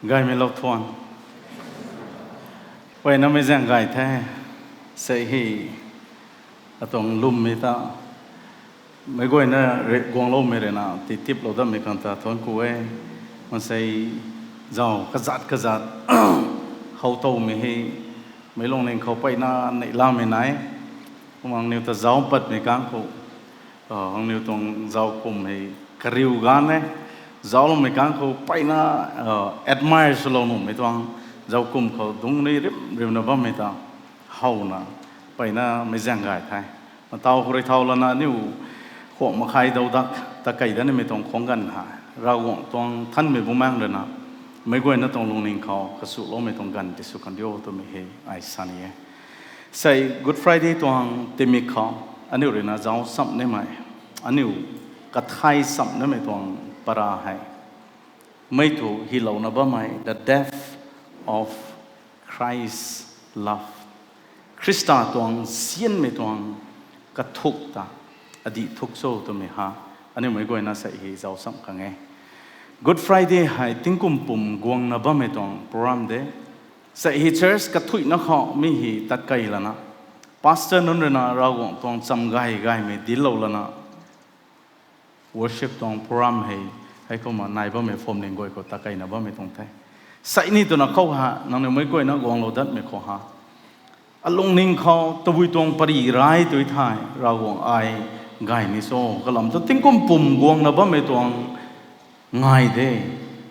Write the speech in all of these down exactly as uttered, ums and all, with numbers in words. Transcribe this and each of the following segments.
Gaymei lou thuan. Peyna mei zaeng gay the. Sei hei atuang lwmmei ta meic guayna guangloumei rui na titiplou datmei khang ta thuanc ku e. Maansei zauc kazat kazat how towmei hei meic lungning khou peyna neihlamei nai. Kumna aniu ta zauc patmei kang khou, aniu tuang zauc kum hei kariu ganv e. Zaucloumei kang khou peyna admire swlou nuhmei tuang zauc kum khou dungc ni rimh rimhna bammei ta howna peyna mei zaeng gay the. Mataw khou rui thau lana aniu khuang makhai dau dak ta kei dat nimei tuang khuang ganv hei Ravguangc tuang Nthanmei Bumaengh rui na meic guayna tuang lungning khou kasuloumei tuang ganv ti sw kan rio twmei hei ai sa ni e. Sei Good Friday tuang tingmik khou aniu rui na zauc cham nimei, aniu kathai cham nimei tuang para hei mei thu hylouna bammei the depth of Christ's love. Khrista tuang nzianmei tuang kathuk ta adih thuk cho twmei ha aniu meic guayna sei hei zauc cham khang e. Good Friday hei tingkum pum guangna bammei tuang program de. Sei hei church kathuicna khou mi hei tat kei lana pastor nunc rui na Ravguangc tuang cham gay gaymei dinclou lana worship tuang program hei, heikumna nai bammei phwamling guay khou tat keina bammei tuang the. Sei ni twna khou ha nangniw meic guayna guanglou datmei khou ha alungning khou tabui tuang pary rai tui thei Ravguangc ai gay ni cho kalam thu tingkum pum guangna bammei tuang ngai de.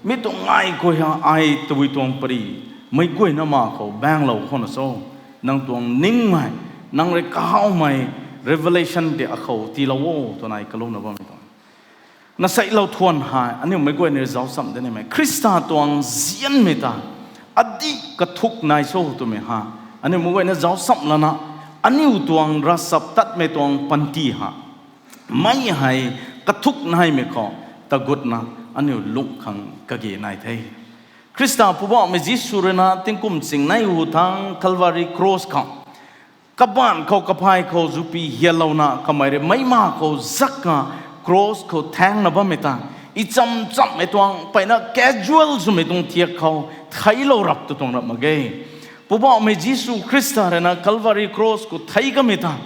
Mi tuang ngai khou ha ai tabui tuang pary meic guayna ma khou baenglou khouna cho, nang tuang ningmei, nang rui kahawmei revelation tei akhou tiilou o twna ai kalouna bammei tuang na seilou thuan hei aniu meic guayna rui zauc cham dat nimei Khrista tuang nzianmei ta adih kathuk nai cho twmei ha aniu meic guayna zauc cham lana aniu tuang ravchaptatmei tuang panty ha mei hei kathuk naimei khou tagutna aniu lungh khang kage nai the. Khrista Poubauhmei Jisu rui na tingkum ching nei hu thangc Calvary Cross khou kabaanc khou kaphay khou zupi hianlouna kamei rui meic ma khou zakna cross khou thaengna bammei ta i cham chammei tuang peyna casual swmei tuang thiak khou theiclou rap tu tuang rap mak ge. Poubauhmei Jisu Khrista rui na Calvary Cross khou theic kamei ta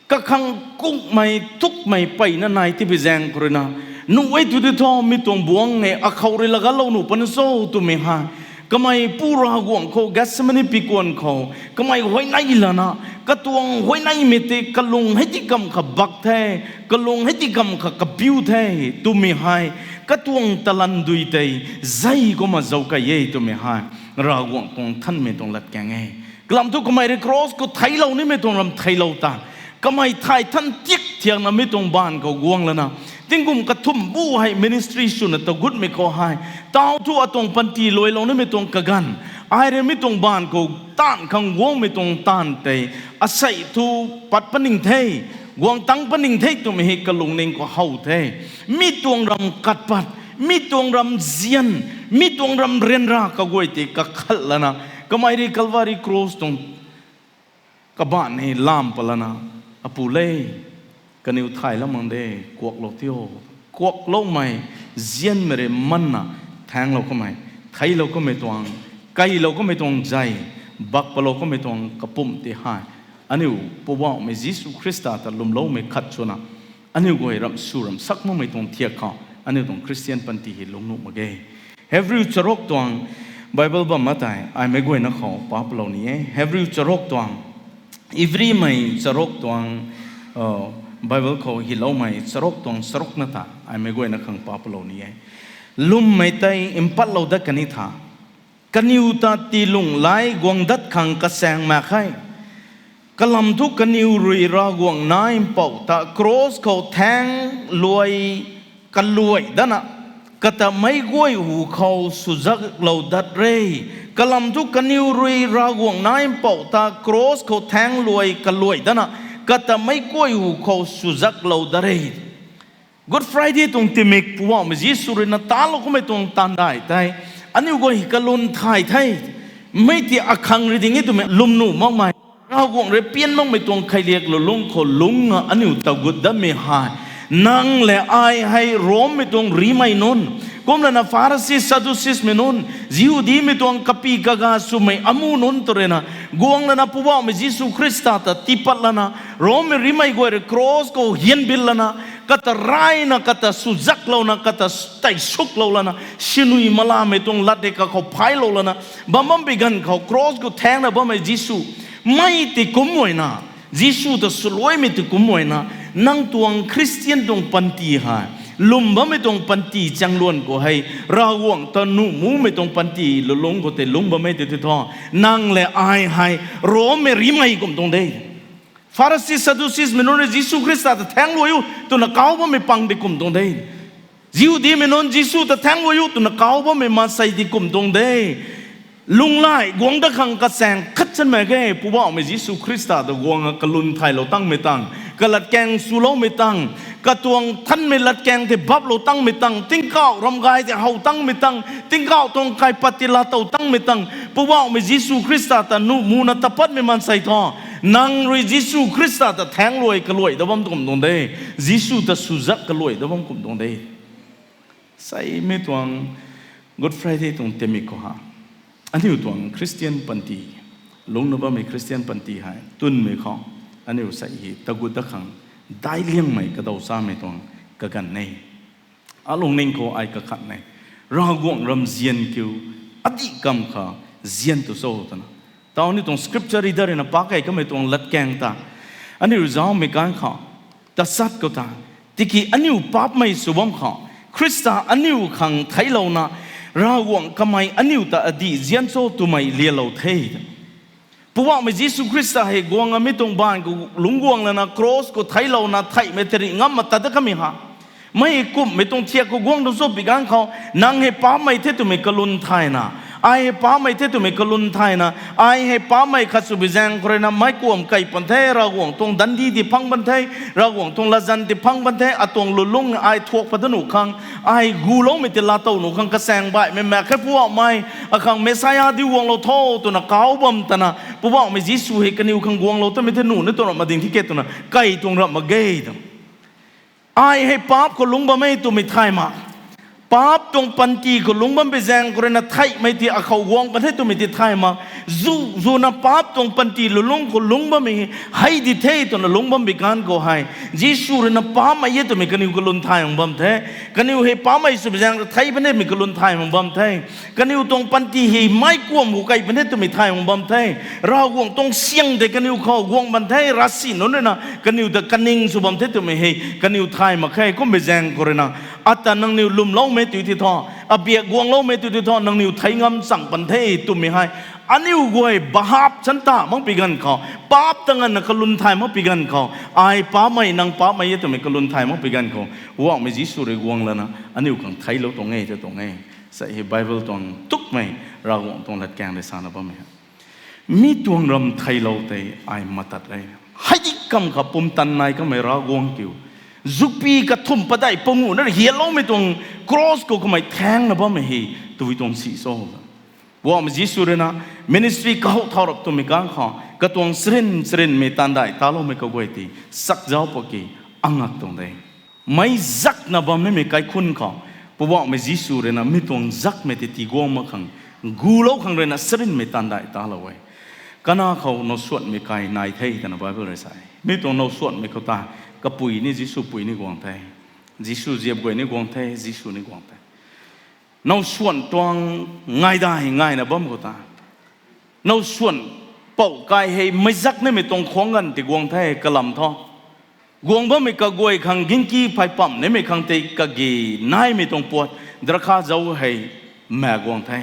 kakhang kungmei tukmei peyna nai tibi zaeng khou rui na nuh e tu di thu mi tuang buangc e akhou rui laganclou nuh puni cho twmei hei kamei Pu Ravguangc khou Gethsemane pikuan khou kamei huayney lana katuang huayneymei tei kalung hei ti kam kha bak the, kalung hei ti kam kha kabiu the twmei hei katuang talan dui tei zei kumna zauc kei e twmei hei Ravguangc tuang Nthanmei tuang latkaeng e. Kalam thu kamei rui cross khou theiclou nimei tuang ram theiclou ta kamei thay than tik thiakna mi tuang baanv khou guang lana tingkum kathumh bu hei ministry swna tagutmei khou hei tau thu atuang panty luailou nimei tuang kaganv ai rui mi tuang baanv khou taanv khang guangmei tuang taanv tei asei thu pat paning the, guang tang paning the twmei hei kalungning khou how the. Mi tuang ram kat pat, mi tuang ram nzian, mi tuang ram ryanra kaguay tei kakhat lana kamei rui Calvary Cross tuang kabaanc hei lam pat lana, Apu le, kaniw thay lam mang de, kuaklou tio. Kuakloumei nzianmei rui manna thaenglou kamei, theiclou kamei tuang, keylou kamei tuang zei, bak palou kamei tuang kapumc tei hei aniu Poubauhmei Jisu Khrista ta lwmloumei khat swna aniu guay ramh sw ramh sak makmei tuang thiak khou aniu tuang Christian panty hei lungc nuh mak ge. Hebrew charuk tuang Bible bam ma tei ai meic guayna khou pa palou ni e. Hebrew charuk tuang, Ibrimei charuk tuang, Bible khou hyloumei charuk tuang charuk na ta ai meic guayna khang pa palou ni e. Lwmmei tei mpatlou dat kan ni tha, kaniw ta tii lunghlaic guang dat khang kasaeng mak khe. Kalam thu kaniw rui Ravguangc Nac Mpouh ta cross khou thaeng luai kaluai dana, kata meic guay hu khou swzaklou dat re. Kalam thu kaniw rui Ravguangc Nac Mpouh ta cross khou thaeng luai kaluai dana, kata meic guay hu khou swzaklou dat re. Good Friday tuang tingmik Poubauhmei Jisu rui na talou kamei tuang taanv dai tei aniu guay kalwn thay the. Mei ti akhang rui ding e twmei lwmnuh makmei, Ravguangc rui pian makmei tuang kheiliak lulungc khou lungcna aniu tagut datmei hei, nang le ai hei Rommei tuang rimei nunc, Kumlana Pharisi, Sadduceesmei nunc, Jihudimei tuang kapy kaga swmei amuh nunc tw ruina, guang lana Poubauhmei Jisu Khrista ta tiipat lana, Rommei rimei guay rui cross khou hianbil lana, kata rayna, kata swzaklouna, kata tei suklou lana, sinui malamei tuang lat de kakhou phailou lana, bam bam bi ganv khou cross khou thaengna bammei Jisu, mei ti kumc guayna, Jisu ta swluaimei ti kumc guayna, nang tuang Khristian tuang panty hei, lwm bammei tuang panty chaengluan khou hei, Ravguangc ta nuh mumei tuang panty lulungc khou tei lungc bammei ti ti thu, nang le ai hei, Rommei rimei kum tuang de. Pharisi, Sadduceesmei nunc rui Jisu Khrista ta thaengluai o twna kauc bammei pang di kum tuang de. Jihudimei nunc Jisu ta thaengluai o twna kauc bammei maansei di kum tuang de. Lunghlaic guang dat khang kachaeng khat chanmei ge, Poubauhmei Jisu Khrista ta guang a kalum thaylou tangmei tang, kalatkaeng swloumei tang, katuang thanmei latkaeng tei baplou tangmei tang, tingkauh ramgay tei how tangmei tang, tingkauh tuang kaipat tei laatow tangmei tang, Poubauhmei Jisu Khrista ta nuh muna tapatmei maansei thu, nang rui Jisu Khrista ta thaengluai kaluai dat bam kum tuang de. Jisu ta swzak kaluai dat bam kum tuang de. Sei mi tuang Good Friday tuang timik khou ha, aniu tuang Khristian panty, lungcna bammei Khristian panty hei twnmei khou, aniu sei hei tagut dat khang daic liangmei kadaw chamei tuang kaganv e. Alungning khou ai kakhat e, Ravguangc ram zian kiu, adih kam kha zian tu cho twna, taw aniu tuang scripture reader rui na pac key kamei tuang latkaeng ta aniu zaumei ganv khou, tachat khou ta, tiki aniu paapcmei sw bam khou, Khrista aniu khang theiclouna, Ravguangc kamei aniu ta adih zian cho twmei lialou the. Poubauhmei Jisu Khrista hei guang a mi tuang baanv khou lungc guang lana cross khou theiclouna theihmei tari ngam ma tat dat kamei ha, mei kumhmei tuang thiak khou guang tu cho pi ganv khou, nang hei paapcmei the twmei kalum thayna, ai hei paapcmei the twmei kalum thayna, ai hei paapcmei khat sw bi zaeng khou rui na meic kuam key pan the, Ravguangc tuang dandi di phang pan the, Ravguangc tuang latzan di phang pan the, atuang lulungc ai thuak pat dat nuh khang, ai guloumei tei laatow nuh khang kachaeng baihmei maek khe Poubauhmei, akhang Messiah di guanglou tho twna kauc bam tana, Poubauhmei Jisu hei kaniw khang guanglou tamei the nuh ni tuang ramh mak ding thi ke twna key tuang ramh mak ge ta. Ai hei paapc khou lungc bam e twmei thay mak, paapc tuang panty khou lungc bam bi zaeng khou rui na theihmei ti akhou guang pan the twmei ti thay mak, zu, zuna paapc tuang panty lulungc khou lungc bammei hei di the twna lungc bam bi ganv khou hei, Jisu rui na paapcmei e twmei kaniw kalum thay mak bam the. Kaniw hei paapcmei sw bi zaeng rui thei pan e twmei kalum thay mak bam the. Kaniw tuang panty hei meic kuam khou key pan e twmei thay mak bam the. Ravguangc tuang syang tei kaniw khou guang pan the, ravsic nunc rui na kaniw ta kaning sw bam the twmei hei kaniw thay mak khe. Kum bi zaeng khou rui na, ata nangniw lwmloumei tu ti thu, abiak guangloumei tu ti thu, nangniw thei ngam chang pan the twmei hei, aniu guay bahap chan ta mak pi ganv khou, paapc ta nganvna kalum thay mak pi ganv khou, ai paapcmei nang paapcmei e twmei kalum thay mak pi ganv khou, Poubauhmei Jisu rui guang lana aniu khang theiclou tuang e ta tuang e. Sei hei Bible tuang tukmei, Ravguangc tuang latkaeng rui sana bammei mi tuang ram theiclou tei ai matat e. Hei di kam kha pumtan nai kamei Ravguangc kiu, zukpi kathumh padeih panguh na hiatloumei tuang cross khou kamei thaengna bammei hei tui tuang si cho. Poubauhmei Jisu rui na ministry kahow thau rap twmei ganv khou katuang charyn charynmei taanv daih taloumei kaguay ti chakzauc paki angak tuang de. Meic zakna bam nimei kaikhunc khou, Poubauhmei Jisu rui na mi tuang zakmei tei tiguang mak khang, gulou khang rui na charynmei taanv daih talou e. Kana khou nowsuanhmei kai nai the twna Bible rui sa e. Mi tuang nowsuanhmei khou ta, kapui ni Jisu pui ni guang the, Jisu ziap guay ni guang the, Jisu ni guang the. Nowsuan tuang ngaidai ngaina bam khou ta, nowsuan pouh kai hei meic zak nimei tuang khuangc ganv tei guang the kalam thu. Guang bammei kaguay khang gingki phay pam nimei khang tei kage naimei tuang puat, drakha zauc hei maek guang the.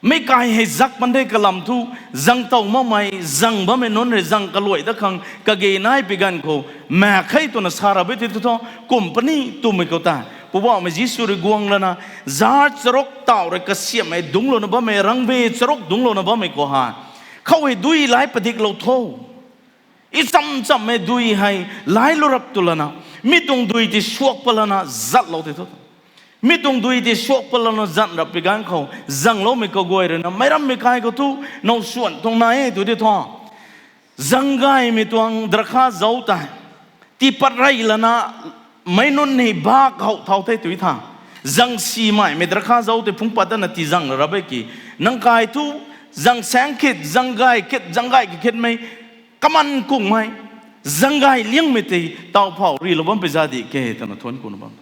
Mi kai hei zak pan the kalam thu, zang tow makmei, zang bammei nunc rui zang kaluai dat khang kage nai pi ganv khou, maek khe twna sa rap e ti thu thu, kum puni twmei khou ta, Poubauhmei Jisu rui guang lana, zar charuk tauh rui kasiamhmei dungclouna bammei, rangbe charuk dungclouna bammei khou ha, khou hei dui lai padiklou tho. I cham chammei dui hei lailou rap tw lana, mi tuang dui tei suak pat lana zatlou tei thu. Mi tuang dui tei suak pat lana zat rap pi ganv khou, zangloumei kaguay rui na, meic rammei kai khou thu, nowsuan tuang nai e tw di thu, zang gaymei tuang drakha zauc tei tiipat rey lana, meic nunc hei bak how thau the tw tha. Zang simeimei drakha zauc tei phungc pat datna tizang rap e ki. Nang kai thu zang saeng khit, zang gay khit, zang gay khit khitmei, kaman kungmei, zang gay liangmei tei tauphau rilou bam pi za di ke twna thuanc kuna bam.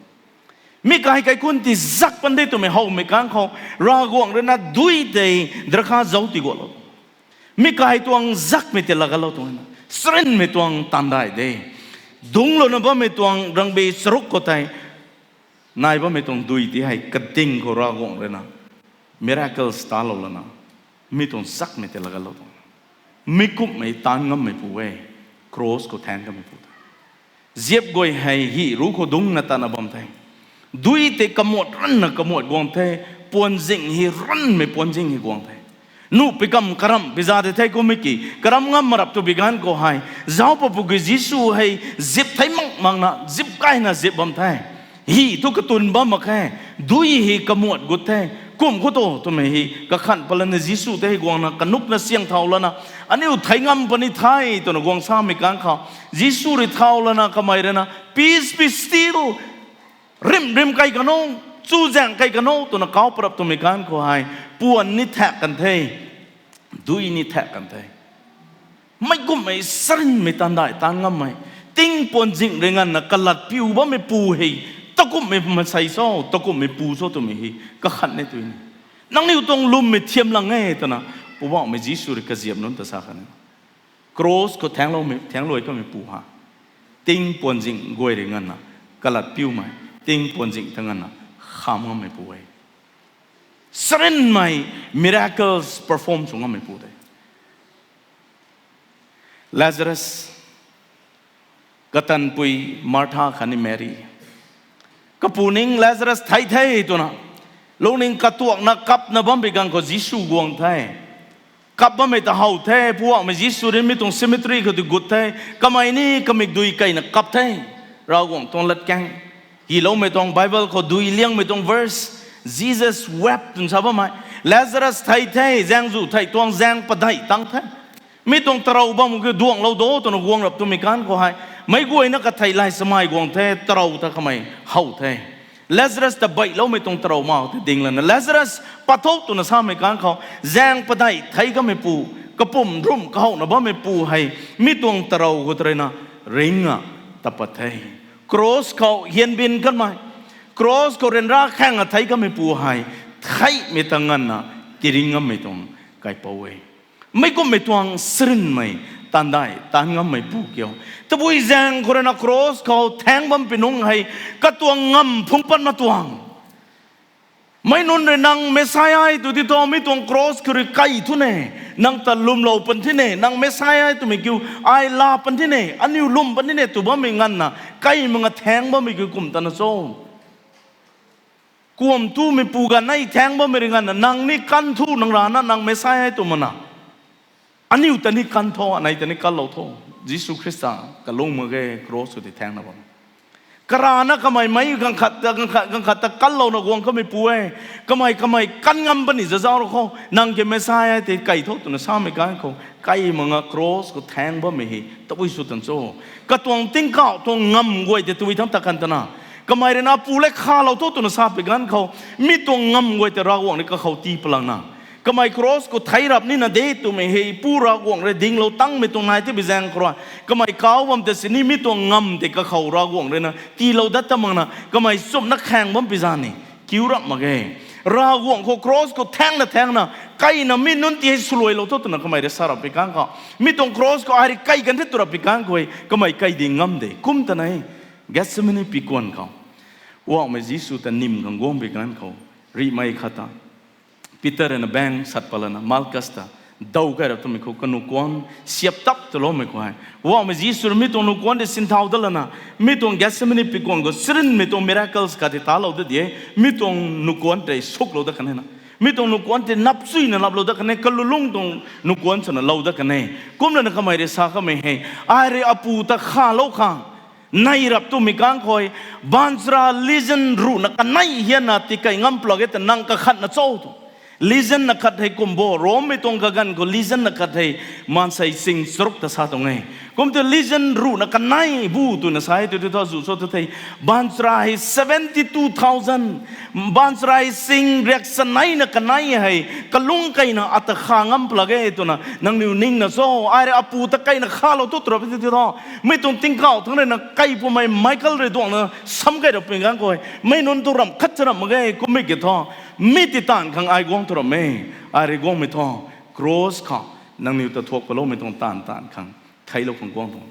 Mi kai kaikhunc ti zak pan de twmei howmei kang khou, Ravguangc rui na dui tei drakha zauc tigualou. Mi kai tuang zakmei tei lagatlou tuang na, sarinmei tuang taanv dai de. Dungclouna bammei tuang rangbi charuk khou tei, nai bammei tuang dui ti hei kading khou Ravguangc rui na miracles talou lana, mi tuang zakmei tei lagatlou tuang. Mi kumhmei taanv ngammeipu e, cross khou thaeng kameipu tei. Ziap guay hei hi ru khou dungcna tatna bam the. Dui tei kamuat ranna kamuat guang the, puanzing hei ranmei puanzing hei guang the. Nuh pi kam karamh pi za de the kummei ki, karamh ngam marap tw pi ganv khou hei, zauc papu ki Jisu hei zip thei mak makna, zip kaina zip bam the. Hi thu katun bam mak khe, dui hei kamuat gut the, kum khou tu twmei hei kakhanh palana Jisu tei hei guangna kanukna siang thau lana, aniu thei ngam puni the twna guang samei kang khou, Jisu rui thau lana kamei rui na, Peace be still, rimh rimh kai kano, chuzaeng kai kano twna kau parap twmei kang khou hei, puan ni thak kan the, dui ni thak kan the. Meic kumhmei sarinmei taanv dai taanv ngammei, ting puanzing rui nganvna kalat piu bammeipu hei, takumhmei mansei cho, takumhmei pu cho twmei hei kakhanh e tw ni. Nangniw tuang lwmmei thiam lang e twna, Poubauhmei Jisu rui kaziap nunc ta sa khan e. Cross khou thaengloumei, thaengluai kameipu ha, ting puanzing guay rui nganvna kalat piumei, ting puanzing ta nganvna kham ngammeipu e. Sarinmei miracles perform sw ngammeipu de. Lazarus, katanpui Martha khatni Mary. Kapu ning Lazarus thei the twna, lungning katuakna kapna bam pi ganv khou Jisu guang the. Kap bammei ta how the, Poubauhmei Jisu rui mi tuang cemetery khou ti gut the. Kamei ni kamikdui keina kap the. Ravguangc tuang latkaeng, hiloumei tuang Bible khou dui liangmei tuang verse, Jesus wept twna sa bammei. Lazarus thei the, zaengzu thei tuang zaeng padeih tang the. Mi tuang tarou bam ki duanglou do twna guang rap twmei kang khou hei, meic guayna kathei lai samei guang the, tarou ta kamei how the. Lazarus ta beihloumei tuang tarou mau tei ding lana, Lazarus, pat tho twna samei kang khou, zaeng padeih thei kameipu, kapumc rumh kahowna bammeipu hei, mi tuang tarou khou ta rui na ringna ta pat the. Cross khou hianbin kanmei, cross khou ryanra khaeng a thei kameipu hei, theihmei ta nganvna tiring ngammei tuang kaipouc e. Meic kumhmei tuang sarinmei taanv dai taanv ngammeipu kiu. Tabui zaeng khou rui na cross khou thaeng bam pi nungc hei, katuang ngamv phungc pat ma tuang. Meic nunc rui nang Messiah e tw ti thu, mi tuang cross khou rui kai thu ne, nang ta lwmlou pan thi ne, nang Messiah e twmei kiu, ai la pan thi ne, aniu lwm pan thi ne tw bammei nganvna, kai mak nga thaeng bammei kiu kum tana cho. Kuam tumeipu ganv nei thaeng bammei rui nganvna, nang ni kan thu nang rana, nang Messiah e tw mana. Aniu ta ni kan tho, anei ta ni kanlou tho. Jisu Khrista kalung mak ge, cross khou tei thaengna bam. Karana kamei mei ganv khat ta, ganv khat, ganv khat ta kanlouna guang kameipu e. Kamei, kamei kan ngam puni zazau rou khou, nang ki Messiah tei kai tho twna samei kang khou, kai mak nga cross khou thaeng bammei hei tabui sw tan cho. Katuang tingkauh tuang ngamv guay tei tabui thangc ta kan tana, kamei rui na apu le khalou tho twna sa pi ganv khou, mi tuang ngamv guay tei Ravguangc ni kakhou tii palangna, kamei cross khou thei rap nina de twmei hei Pu Ravguangc rui dinglou tangmei tuang nai tei bi zaeng khou rui, kamei kau bam tei sini mi tuang ngamv tei kakhou Ravguangc rui na tiilou dat ta makna, kamei chumna khaeng bam pi za ni kiu rap mak ge. Ravguangc khou cross khou thaengna thaengna, kaina mi nunc ti hei swluailou tho twna kamei rui sa rap pi kang khou, mi tuang cross khou ai rui kai kan the tw rap pi kang khou, kamei kai ding ngam de. Kum tana, Gethsemane pikuan khou, Poubauhmei Jisu ta nim khang guang pi kang khou, rihmei khat ta Peter rui na baeng sat patlana, Malchus ta, daw kai rap twmei khou kanuh kuan siap tap twloumei khou hei, Poubauhmei Jisu rui mi tuang nuh kuan tei sinthau dat lana, mi tuang Gethsemane pikuan khou sarinmei tuang miracles khat tei talou dat di e, mi tuang nuh kuan tei suklou dat kan e na. Mi tuang nuh kuan tei napchuina laplou dat kan e, kalulung tuang nuh kuan swna lou dat kan e. Kumlana kamei rui sa kamei hei, ai rui apu ta khalou khang nei rap twmei kang khou, baanchara legion ruhna kanei hianna tikei ngam plak e ta nang kakhatna cho tu. Legion na khat hei kum bo, Rommei tuang kaganv khou legion na khat hei maansei sing charuk ta sa tuang e. Kum tu legion ruhna kanei bu twna sa e tu tu tho zu cho tu thei. Baanchara hei seventy two thousand. Baanchara hei sing riak saneina kanei hei kalung kaina ata kha ngam pla ge twna nangniw ningna cho. Ai rui apu ta kaina khalou tu tu rap tu tu tho. Mi tuang tingkauh thangc rui na kai pumei Michael rui duangna sam kai rap pui ganv khou, mei nunc tu ramh khat cha ramh mak ge kummei ki thu. Mi ti taanv khang ai guang tu ramh e. Ai rui guangmei thu. Cross khou nangniw ta thuak paloumei tuang taanv taanv khang theiclou khang guang tuang.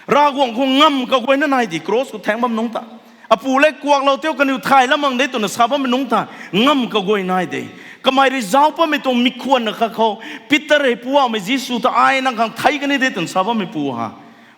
Ravguangc khou ngamv kaguayna nai di cross khou thaeng bam nungc ta. Apu le kuaklou teu kaniw thay lam mang de twna sa bammei nungc ta ngamv kaguay nai de. Kamei rui zauc pammei tuang mikhuanna kha khou Peter hei Poubauhmei Jisu ta ai nang khang thei kani de twna sa bammei pu ha.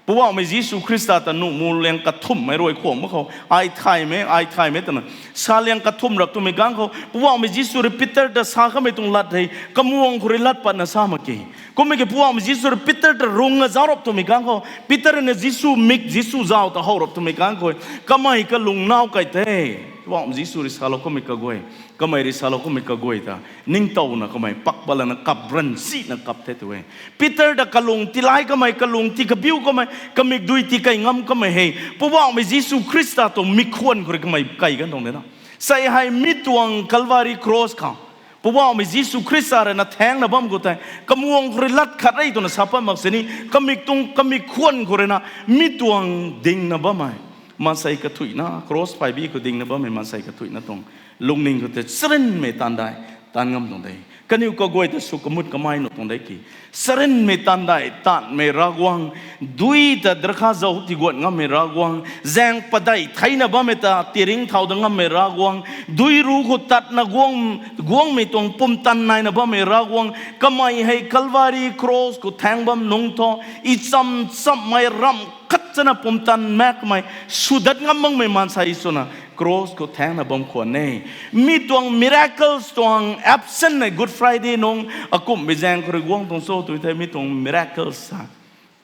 Poubauhmei Jisu Khrista ta nuh mu liang kathumhmei rui khuang mak khou ai thaymei, ai thaymei twna sa liang kathumh rap twmei ganv khou Poubauhmei Jisu rui Peter ta sa kamei tuang lat hei kamuang khou rui lat patna sa mak ki. Kummei ki Poubauhmei Jisu rui Peter ta rungna zauc rap twmei ganv khou Peter na Jisu mik Jisu zauc ta how rap twmei ganv khou kamei kalung nau kai the. Poubauhmei Jisu rui salou kamei kaguay, kamei rui salou kamei kaguay ta ningtowna kamei pak balana kap ran sina kap the tu e. Peter ta kalung tilai kamei, kalung ti kabiu kamei, kamik dui ti kai ngam kamei hei Poubauhmei Jisu Khrista tuang mikhuan khou rui kamei kai gan tuang de na. Sei hei mi tuang Calvary cross khou Poubauhmei Jisu Khrista rui na thaengna bam khou tei kamuang khou rui lat khat rei twna sa pat mak sini kamik tuang kamik khwan khou rui na mi tuang dingna bammei maansei kathuicna cross paibi khou dingna bammei maansei kathuicna tuang lungning khou tei charynmei taanv dai taanv ngam tuang de. Kaniw kaguay ta sw kamut kamei nuh tuang de ki. Charynmei taanv dai taanvmei Ravguangc, dui ta drakha zauc tiguat ngammei Ravguangc, zaeng padeih theina bammei ta tiringc thau dat ngammei Ravguangc, dui ruc khou tatna guang, guangmei tuang pumtan naina bammei Ravguangc, kamei hei Calvary cross khou thaeng bam nungc thu, i cham chammei ramh khat chana pumtan makmei sw dat ngam makmei maansei swna cross khou thaengna bam khwan e. Mi tuang miracles tuang absent nei Good Friday nung akumhmei zaeng khou rui guang tuang cho tu thei mi tuang miracles sa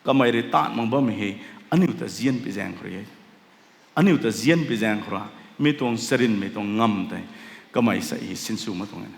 kamei rui taanv mak bammei hei aniu ta zianpui zaeng khou rui e. Aniu ta zianpui zaeng khou ra mi tuang charynmei tuang ngamv tei kamei sa hei sinsw mak tuang e.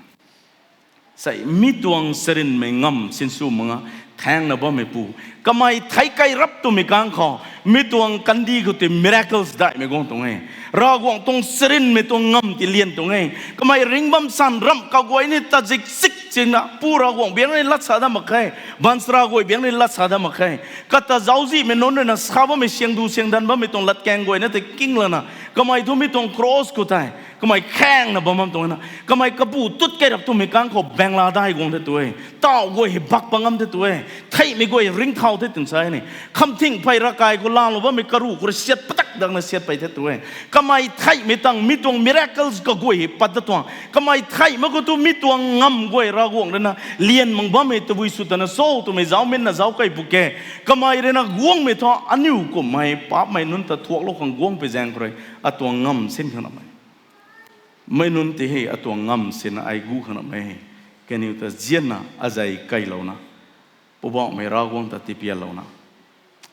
Sei mi tuang charynmei ngamv sinsw mak nga thaengna bammei pu, kamei thei kai rap twmei kang khou mi tuang kandih khou tei miracles daihmei guang tuang e. Ravguangc tuang charynmei tuang ngamv tei lian tuang e. Kamei ringc bam san ramh kaguay ni tazik sik sina Pu Ravguangc biangc ni lat sa dat mak khe. Baanchara guay biangc ni lat sa dat mak khe. Kata zauczihmei nunc rui na sa bammei syang du syang dan bammei tuang latkaeng guayna tei king lana kamei thu mi tuang cross khou tei kamei khaengna bam bam tuang na. Kamei kabu tut kai rap twmei kang khou bangla dai guang the tu e. Tauh guay hei bak pa ngam the tu e. Theihmei guay ringcthau the twna sa ni. Khamthing phey ravkai khou lanlou bammei karuh khou rui siat patak dakna siat pey the tu e. Kamei theihmei tang mi tuang miracles kaguay hei pat dat tuang. Kamei theih mak khou tu mi tuang ngamv guay Ravguangc rui na lian mak bammei tabui sw tana cho twmei zauc minna zauc kai bu ke. Kamei rui na guangmei thu aniu kumhmei paapcmei nunc ta thuaklou khang guangpui zaeng khou rui atuang ngamv sin khang namei mei nunc tei hei atuang ngamv sinna ai gu khang namei kaniw ta zianna azei kailouna Poubauhmei Ravguangc ta tipianlouna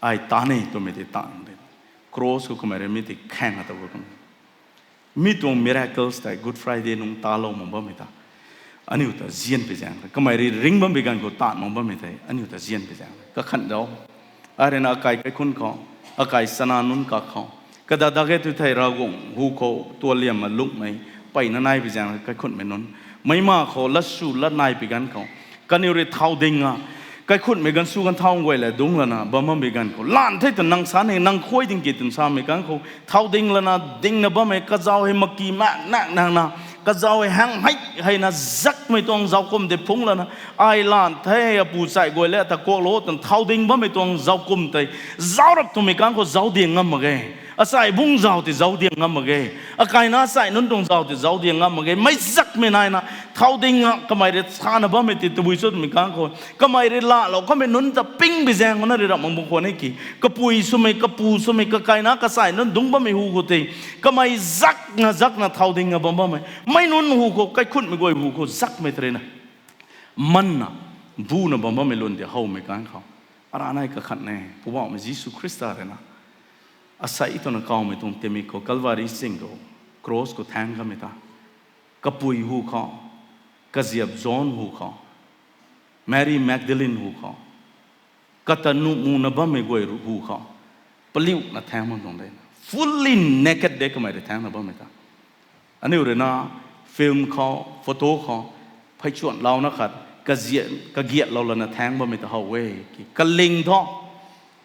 ai ta ni twmei tei taanv de. Cross khou kamei rui mi tei khaeng ta gu khang mi tuang miracles tei Good Friday nung talou mak bammei ta aniu ta zianpui zaeng rui kamei rui ringc bammei ganv khou taanv mak bammei tei aniu ta zianpui zaeng rui kakhan zauc. Ai rui na akai kaikhunc khou, akai chana nunc kak khou, kadadak e tu thei Ravguangc hu khou tualiamna lungmei peyna naipui zaeng rui kaikhunhmei nunc, meima khou latsw lat naipui ganv khou kaniw rui thau ding a kaikhunhmei ganv sw ganv thau guay la dungc lana bam bammei ganv khou lan the twna nang sa ni nang khuay ding ki twna samei ganv khou thau ding lana dingna bammei kazauc hei maki mak nak nangna kazauc hei hang hei heina zakmei tuang zauckum tei phungc lana ai lan the apu chai guay le ta kuaklou twna thau ding bammei tuang zauckum tei zauc rap twmei ganv khou zauc diang ngam mak ge. Achai bungc zauc tei zauc diang ngam mak ge. Akaina achai nunc tuang zauc tei zauc diang ngam mak ge. Meic zakmei naina thau ding a kamei rui sana bammei tei tabui cho twmei ganv khou kamei rui laalou kamei nunc ta pingpui zaeng khou na rui rap mak bam khwan e ki. Kapui swmei, kapu swmei, kakaina kachai nunc dungc bammei hu khou tei kamei zakna zakna thau ding a bam bammei mei nunc hu khou, kaikhunhmei guay hu khou zakmei tei rui na manna buna bam bammei lun tei howmei ganv khou, ara nai kakhan e, Poubauhmei Jisu Khrista rui na asei twna kawmei tuang tingmik khou Calvary ching khou cross khou thaeng kamei ta kapui hu khou, kaziap John hu khou, Mary Magdalene hu khou, Kata nuh muna bammei guay ru hu khou paliuna thaeng bam tuang de. Fully naked de kamei rui thaengna bammei ta. Aniu rui na film khou, photo khou, pheychuan launa khat, kaziat, kagiatlou lana thaeng bammei ta how e. Ki kaling thu,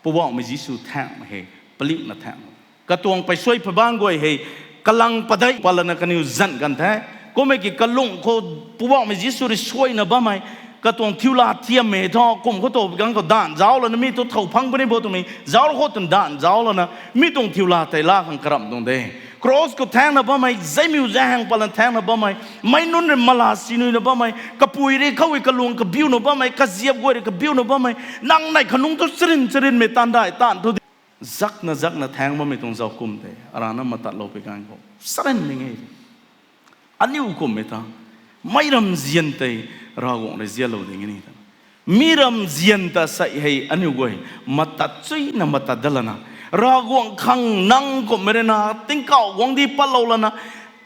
Poubauhmei Jisu thaengmei hei, paliuna thaeng. Katuang pei suai phabang guay hei, kalang padeih pat lana kaniw zan kan the. Kummei ki kalung khou Poubauhmei Jisu rui suaina bammei, katuang thiu la thiammei thu, kum khou tow bi kang khou danv zauc lana mi tu thow phang puni bo twmei, zauc khou tun danv zauc lana, mi tuang thiu la tei la khang karamh tuang de. Cross khou thaengna bammei, zeimiu zaeng pat lana thaengna bammei, meic nunc rui mala sinuina bammei, kapui rui khou rui kalung kabiuna bammei, kaziap guay rui kabiuna bammei, nang nei khanungc tu charin charinmei taanv dai taanv thu di. Zakna zakna thaeng bammei tuang zauc kum tei, arana matatlou pei ganv khou. Charinmei nge. Aniu kummei ta, meic ram zian tei Ravguangc rui zianlou ding e ni ta. Mi ram zian ta sei hei aniu guay, matat chuina matat dat lana. Ravguangc khang nang kummei rui na, tingkauh guangcdic patlou lana.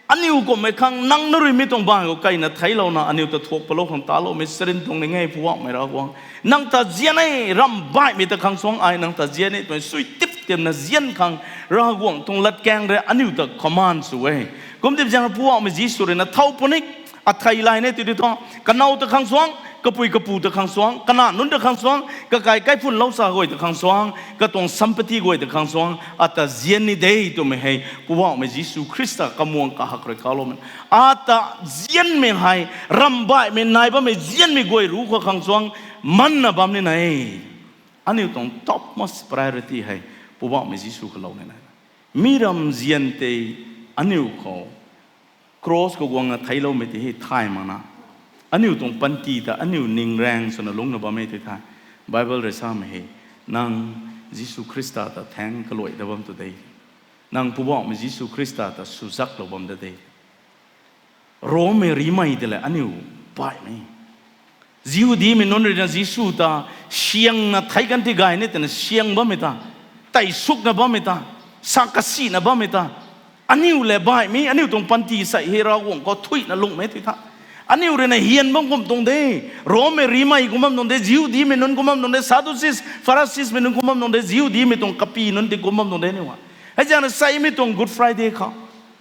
Aniu kummei khang nang na rui mi tuang baanv khou kaina theiclouna, aniu ta thuak palou khang taloumei charin tuang ni nge Poubauhmei Ravguangc. Nang ta zian e, ram baihmei ta khang suang ai, nang ta zian e, twmei sui tip tiamna zian khang, Ravguangc tuang latkaeng rui aniu ta command sw e. Kumtip zaeng Poubauhmei Jisu rui na thow puni, athei lay ni ti di thu, kanow ta khang suang, kapui kapu ta khang suang, kanac nunc ta khang suang, kakai kaiphunlou sa guay ta khang suang, katuang sampatti guay ta khang suang, ata zian ni de twmei hei, Poubauhmei Jisu Khrista kamuang kahak rui kaloumei. Ata zianmei hei, ram baihmei nai bammei zianmei guay ru khou khang suang, manna bam ni na e. Aniu tuang topmost priority hei, Poubauhmei Jisu khou lou ni na. Mi ram zian tei aniu khou cross khou guangna theicloumei tei hei thay makna. Aniu tuang panty ta aniu ning raeng swna lungcna bammei tei the. Bible rui samei hei, nang Jisu Khrista ta thaeng kaluai dat bam tu de. Nang Poubauhmei Jisu Khrista ta swzaklou bam da de. Rommei rimei tei le aniu baihmei. Jihudimei nunc rui na Jisu ta siangna theic kan ti gay ni twna siang bammei ta, tei sukna bammei ta, sa kasina bammei ta, aniu le baihmei, aniu tuang panty sei hei Ravguangc khou thuina lungmei tei tha. Aniu rui na hian bam kum tuang de, Rommei rimei kum bam tuang de, Jihudimei nunc kum bam tuang de, Sadducees, Phariseesmei nunc kum bam tuang de, Jihudimei tuang kapy nunc tei kum bam tuang de aniu a. Hei zaeng na seimei tuang Good Friday khou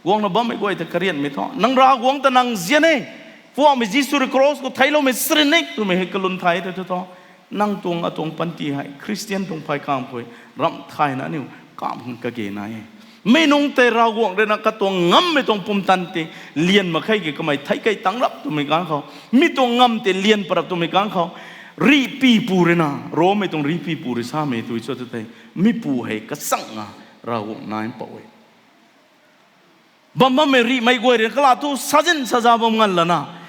guangna bammei guay ta karianmei thu, nang Ravguangc ta nang zian e, Poubauhmei Jisu rui cross khou theicloumei charin e twmei hei kalun thay tei thu thu, nang tuang atuang panty hei Christian tuang phay kam khou ramh thayna aniu kam khang kage nai e. Mi nungc tei Ravguangc rui na katuang ngammei tuang pumtan tei lian mak khe ki kamei theic key tang rap twmei ganv khou, mi tuang ngam tei lian parap twmei ganv khou, rihpypu rui na, Rommei tuang rihpypu rui samei tui cho tu tei, mipu hei kachangna Ravguangc nai mpouh e. Bam bammei rihmei guay rui kala thu sazin saza bam ngan lana,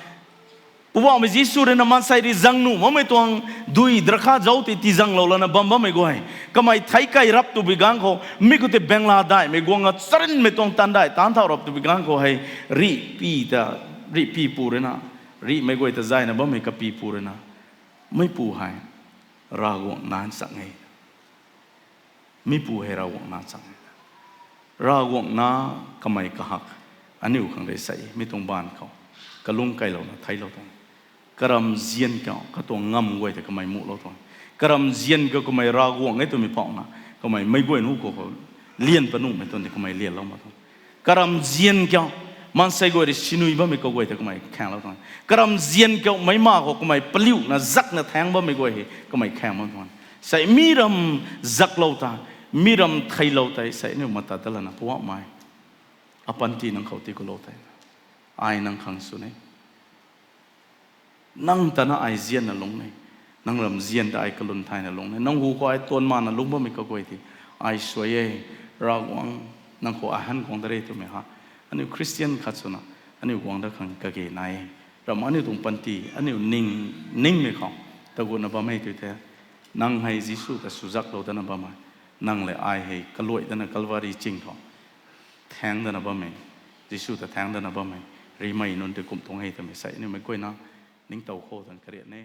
Poubauhmei Jisu rui na maansei rui zang nuh makmei tuang dui drakha zauc tei tiizanglou lana bam bammei guay, kamei theic key rap twbi ganv khou mi khou tei bengla daihmei guangna charinmei tuang taanv dai taanv thau rap twbi ganv khou hei, rihpy ta, rihpypu rui na, rihmei guay ta zayna bammei kapypu rui na, mipu hei Ravguangc nac chang e. Mipu hei Ravguangc nac chang e. Ravguangc nac kamei kahak aniu khang rui sei mi tuang baanv khou kalung keylouna theiclou tuang. Karamzian kiu katuang ngam guay tei kamei muhlou tuang. Karamzian kiu kamei Ravguangc e twmei phauhna, kamei meic guay nu khou khou lian panuhmei tuang tei kamei lianlou mak tuang. Karamzian kiu maansei guay rui sinui bammei kaguay tei kamei khaenglou tuang. Karamzian kiu meic ma khou kamei paliuna zakna thaeng bammei guay hei kamei khaeng bam tuang. Sei mi ram zaklou ta, mi ram theiclou tei sei aniu mata ta lana Poubauhmei, apanty nang khou tikulou tei, ai nang khang sw ne. Nang ta na ai zianna lungc e. Nang ram zian ta ai kalun thayna lungc e. Nang hu khou ai tuan mana lungc bammei kaguay tei ai suai e. Ravguangc, nang khou ai han guang da re twmei ha, aniu Christian khat swna aniu guang dat khang kage nai e. Ram aniu tuang panty aniu ning, ningmei khou tagutna bam e tw the, nang hei Jisu ta swzaklou dana bam e. Nang le ai hei kaluai dana Calvary ching khou thaeng dana bammei, Jisu ta thaeng dana bammei, rimei nunc tei kum tuang e twmei sei aniu meic guayna ningtow khou tan karian e.